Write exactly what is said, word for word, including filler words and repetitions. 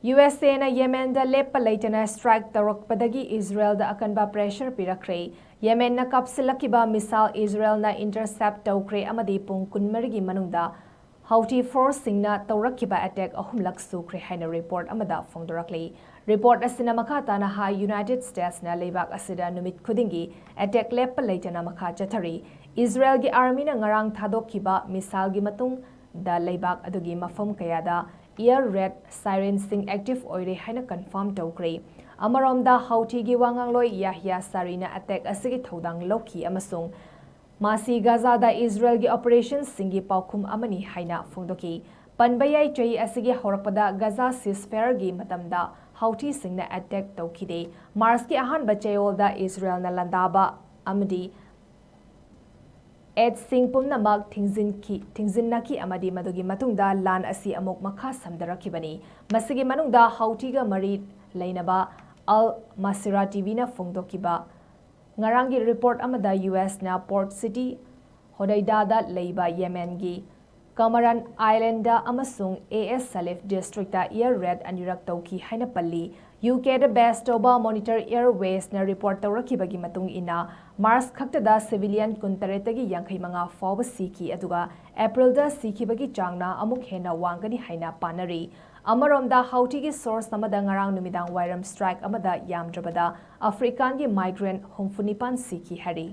U S ꯑꯦꯅ ꯌꯦꯃꯦꯟꯗ ꯂꯦꯞꯄ ꯂꯩꯇꯅ ꯁ꯭ꯇ꯭ꯔꯥꯏꯛ ꯇꯧꯔꯛꯄꯗꯒꯤ ꯏꯖꯔꯦꯜꯗ ꯑꯀꯟꯕ ꯄ꯭ꯔꯦꯁꯔ ꯄꯤꯔꯛꯈ꯭ꯔꯦ꯫ ꯌꯦꯃꯦꯟꯅ ꯀꯥꯞꯁꯤꯜꯂꯛꯈꯤꯕ ꯃꯤꯁꯥꯏꯜ ꯏꯖꯔꯦꯜꯅ ꯏꯟꯇꯔꯁꯦꯞ ꯇꯧꯈ꯭ꯔꯦ ꯑꯃꯗꯤ ꯄꯨꯡ ꯀꯨꯟꯃꯔꯤꯒꯤ ꯃꯅꯨꯡꯗ ꯍꯧꯊꯤ ꯐꯣꯔꯁꯁꯤꯡꯅ ꯇꯧꯔꯛꯈꯤꯕ ꯑꯦꯇꯦꯛ ꯑꯍꯨꯝꯂꯛ ꯁꯨꯈ꯭ꯔꯦ ꯍꯥꯏꯅ ꯔꯤꯄꯣꯔꯠ ꯑꯃꯗ ꯐꯣꯡꯗꯣꯔꯛꯂꯤ꯫ ꯔꯤꯄꯣꯔꯠ ꯑꯁꯤꯅ ꯃꯈꯥ ꯇꯥꯅ ꯍꯥꯏ, ꯌꯨꯅꯥꯏꯇꯦꯗ ꯁ꯭ꯇꯦꯠꯁꯅ ꯂꯩꯕꯥꯛ ꯑꯁꯤꯗ ꯅꯨꯃꯤꯠ ꯈꯨꯗꯤꯡꯒꯤ ꯑꯦꯇꯦꯛ ꯂꯦꯞꯄ ꯂꯩꯇꯅ ꯃꯈꯥ ꯆꯠꯊꯔꯤ꯫ ꯏꯖꯔꯦꯜꯒꯤ ꯑꯥꯔꯃꯤꯅ ꯉꯔꯥꯡ ꯊꯥꯗꯣꯛꯈꯤꯕ ꯃꯤꯁꯥꯏꯜꯒꯤ ꯃꯇꯨꯡꯗ ꯂꯩꯕꯥꯛ ꯑꯗꯨꯒꯤ ꯃꯐꯝ ꯀꯌꯥꯗ ꯏꯌꯔ ꯔꯦꯗ ꯁꯥꯏꯔꯦꯟꯁꯤꯡ ꯑꯦꯛꯇꯤꯚ ꯑꯣꯏꯔꯦ ꯍꯥꯏꯅ ꯀꯟꯐꯥꯔꯝ ꯇꯧꯈ꯭ꯔꯦ꯫ ꯑꯃꯔꯣꯝꯗ, ꯍꯧꯊꯤꯒꯤ ꯋꯥꯉꯥꯡꯂꯣꯏ ꯌꯥꯍꯌꯥ ꯁꯥꯔꯤꯅ ꯑꯦꯇꯦꯛ ꯑꯁꯤꯒꯤ ꯊꯧꯗꯥꯡ ꯂꯧꯈꯤ ꯑꯃꯁꯨꯡ ꯃꯁꯤ ꯒꯥꯖꯥꯗ ꯏꯖꯔꯦꯜꯒꯤ ꯑꯣꯄꯔꯦꯁꯟꯁꯤꯡꯒꯤ ꯄꯥꯎꯈꯨꯝ ꯑꯃꯅꯤ ꯍꯥꯏꯅ ꯐꯣꯡꯗꯣꯛꯈꯤ꯫ ꯄꯟꯕ ꯌꯥꯏ, ꯆꯍꯤ ꯑꯁꯤꯒꯤ ꯍꯧꯔꯛꯄꯗ ꯒꯥꯖꯥ ꯁꯤꯁꯐꯦꯌꯔꯒꯤ ꯃꯇꯝꯗ ꯍꯧꯊꯤꯁꯤꯡꯅ ꯑꯦꯇꯦꯛ ꯇꯧꯈꯤꯗꯦ꯫ ꯃꯥꯔꯆꯀꯤ ꯑꯍꯥꯟꯕ ꯆꯌꯣꯜꯗ ꯏꯖꯔꯦꯜꯅ ꯂꯥꯟꯗꯥꯕ ꯑꯃꯗꯤ ꯑꯦꯗꯁꯤꯡ ꯄꯨꯝꯅꯃꯛ ꯊꯤꯡꯖꯤꯟꯈꯤ, ꯊꯤꯡꯖꯤꯟꯅꯈꯤ ꯑꯃꯗꯤ ꯃꯗꯨꯒꯤ ꯃꯇꯨꯡꯗ ꯂꯥꯟ ꯑꯁꯤ ꯑꯃꯨꯛ ꯃꯈꯥ ꯁꯝꯊꯔꯛꯈꯤꯕꯅꯤ꯫ ꯃꯁꯤꯒꯤ ꯃꯅꯨꯡꯗ ꯍꯧꯊꯤꯒ ꯃꯔꯤ ꯂꯩꯅꯕ ꯑꯜ ꯃꯁꯤꯔꯥ ꯇꯤꯚꯤꯅ ꯐꯣꯡꯗꯣꯛꯈꯤꯕ ꯉꯔꯥꯡꯒꯤ ꯔꯤꯄꯣꯔꯠ ꯑꯃꯗ ꯌꯨ ꯑꯦꯁꯅ ꯄꯣꯔꯠ ꯁꯤꯇꯤ ꯍꯣꯗꯩꯗꯥꯗ ꯂꯩꯕ ꯌꯦꯃꯦꯟꯒꯤ ꯀꯃꯔꯟ ꯑꯥꯏꯂꯦꯟꯗ ꯑꯃꯁꯨꯡ A S Salif district air raid ꯑꯅꯤꯔꯛ ꯇꯧꯈꯤ ꯍꯥꯏꯅ ꯄꯜꯂꯤ꯫ ꯌꯨ ꯀꯦꯗ ꯕꯦꯁ ꯇꯧꯕ ꯃꯣꯅꯤꯇꯔ ꯑꯦꯌꯔꯋꯦꯁꯅ ꯔꯤꯄꯣꯔꯠ ꯇꯧꯔꯛꯈꯤꯕꯒꯤ ꯃꯇꯨꯡ ꯏꯟꯅ, ꯃꯥꯔꯆ ꯈꯛꯇꯗ ꯁꯤꯚꯤꯂꯤꯌꯟ ꯀꯨꯟꯇꯔꯦꯠꯇꯒꯤ ꯌꯥꯡꯈꯩ ꯃꯉꯥ ꯐꯥꯎꯕ ꯁꯤꯈꯤ, ꯑꯗꯨꯒ ꯑꯦꯄ꯭ꯔꯤꯜꯗ ꯁꯤꯈꯤꯕꯒꯤ ꯆꯥꯡꯅ ꯑꯃꯨꯛ ꯍꯦꯟꯅ ꯋꯥꯡꯒꯅꯤ ꯍꯥꯏꯅ ꯄꯥꯅꯔꯤ꯫ ꯑꯃꯔꯣꯝꯗ, ꯍꯧꯊꯤꯒꯤ ꯁꯣꯔꯁ ꯑꯃꯗ ꯉꯔꯥꯡ ꯅꯨꯃꯤꯗꯥꯡ ꯋꯥꯏꯔꯝ ꯁ꯭ꯇ꯭ꯔꯥꯏꯛ ꯑꯃꯗ ꯌꯥꯝꯗ꯭ꯔꯕꯗ ꯑꯐ꯭ꯔꯤꯀꯥꯟꯒꯤ ꯃꯥꯏꯒ꯭ꯔꯦꯟ ꯍꯨꯝꯐꯨ ꯅꯤꯄꯥꯟ ꯁꯤꯈꯤ ꯍꯥꯏꯔꯤ꯫